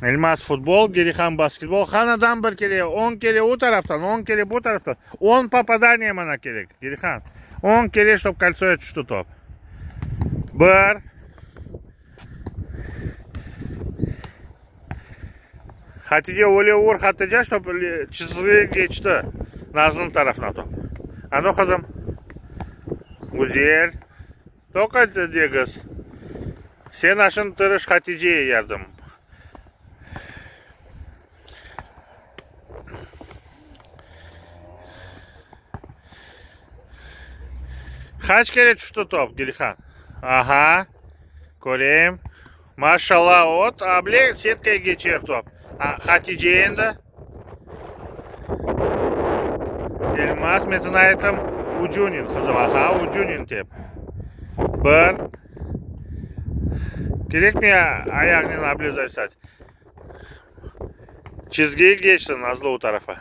Elmaz futbol, Gerihan basketbol. Hanadan bir kere, on kere o taraftan, on kere bu taraftan. On popadaniye mana kerek, Gerihan. On kere, ştob koltsoya tüşti top. Bir. Hatice, öyle ur, Hatice, ştob çizgi keçti Nazlınıñ tarafına top. Ano, qızım. Güzel. Toqat degiz. Sen aşın tırış Haticeye yardım. Qaç kere tüşti top, Gülhan? Aha, köreyim. Maşallah, ot, able setkaya geçer top. Hatice endi. Elmaz, men sana ayttım, ucunen, qızım, aha, ucunen tep. Bir. Kerekmey ayağınen able zavisat. Çizgiyi geçti Nazlı o tarafa.